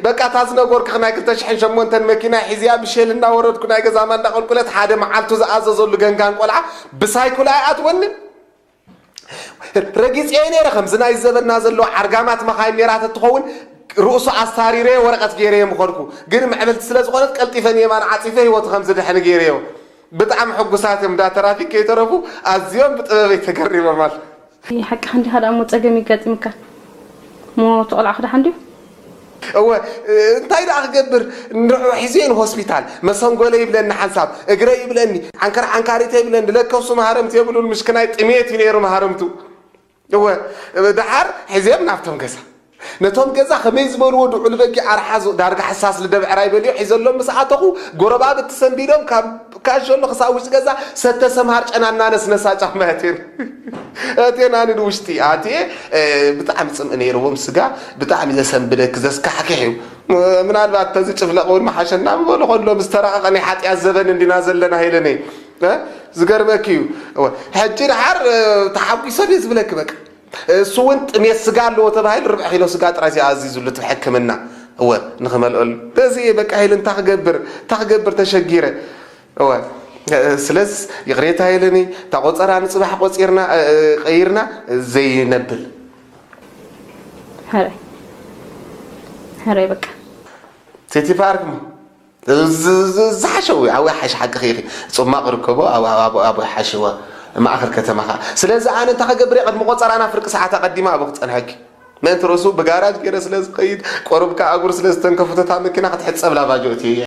በቃ፣ እታ ዝነገርኩኺ ናይ ክልተ ሽሕን ሸሞንተን መኪና ሒዝያ ብሼል እናወረድኩ ናይ ገዛማ እንዳቐልቁለት፣ ሓደ መዓልቱ ዝኣዘዘሉ ገንጋን ቆልዓ ብሳይክሉ ኣይኣትወንን። ረጊፀዮ ነይረ። ከምዚ ናይ ዘበና ዘለዎ ዓርጋማት መኻይን ሜራት እትኸውን ርእሱ ኣስታሪረዮ ወረቐት ገይረዮ ምኸድኩ። ግን ምዕብልቲ ስለ ዝኾነት ቀልጢፈ ንየማን ዓፂፈ ህይወቱ ከም ዝድሕን ገይረዮ። ብጣዕሚ ሕጉሳት እዮም። እንዳ ተራፊክ ከይተረፉ ኣዝዮም ብጥበበይ ተገሪሞም ኣሎ። ሓቅኻ እንዲኻ ደኣ እሞ ጸገም ይጋጥምካ። እሞ እቲ ቆልዓ ክደሓን ድዩ? እወ፣ እንታይ ደኣ ክገብር? ንዑ ሒዘዮ ንሆስፒታል። መሰንጎለ ይብለኒ ሓንሳብ፣ እግረ ይብለኒ፣ ዓንከር ዓንካሪተ ይብለኒ። ለከሱ መሃረምቲ የብሉን፣ ምሽክናይ ጥሜት እዩ ነይሩ መሃረምቱ። እወ፣ ደሓር ሒዘዮም ናብቶም ገዛ። ነቶም ገዛ ከመይ ዝበልዎ ድዑል በጊዕ ኣርሓ ዝ-፣ ዳርጋ ሓሳስ ልደብዕራ ይበልዮ ሒዘሎም ምስ ኣተኹ፣ ጎረባብቲ ሰንቢዶም ካብ ካሸሎ ክሳብ ውሽጢ ገዛ ሰተ ሰምሃር ጨናና ነስነሳ ጫማ ኣትየን። ኣትየን ኣነ ንውሽጢ ኣትየ፣ እ፣ ብጣዕሚ ጽምኢ ነይርዎም። ስጋ ብጣዕሚ ዘሰንብደክ ዘስካሕክሕ እዩ። ምናልባት ተዚ ጭፍለቕ እውን መሓሸና ምበሉ ከሎ ምስ ተራቐቐ ናይ ሓጢኣት ዘበን እንዲና ዘለና ኢለኒ። እ፣ ዝገርመክ እዩ። እወ፣ ሕጂ ደሓር፣ እ፣ ተሓጒሶ ድየ ዝብለኪ በቃ። እሱ እውን ጥሜት ስጋ ኣለዎ ተባሂሉ ርብዒ ኪሎ ስጋ ጥራይ እዩ ኣዚዙሉ እቲ ሕክምና። እወ፣ ንኽመልኦሉ። በዚ እየ በቃ ኢሉ እንታይ ክገብር፣ እንታይ ክገብር ተሸጊረ። እወ፣ እ፣ ስለዚ ይቕሬታ ኢለኒ፣ እታ ቆጸራ ንጽባሕ ቆጺርና፣ እ፣ እ፣ ቀይርና ዘይነብል። ሕራይ። ሕራይ በቃ። ሴቲ ፓርክ ሞ። ዝ-፣ ዝ-፣ ዝሓሸ ወይ፣ ኣብኡ ይሓሽ፣ ሓቅኺ ኢኺ። ጽማቕ ርከቦ፣ ኣብ፣ ኣብ፣ ኣብ፣ ኣብኡ ይሓሽዎ። ማእከል ከተማ ኸኣ። ስለዚ ኣነ እንታይ ክገብር እየ? ቅድሚ ቆጸራና ፍርቂ ሰዓት ኣቐዲመ ኣብኡ ክጸንሐኪ። ምእንቲ ርእሱ ብጋራጅ ገይረ ስለ ዝኸይድ፣ ቆርብ ከኣ እግሩ ስለ ዝተንከፈቶ እታ መኪና ክትሕጸብ ላቫጆ እትየ እየ።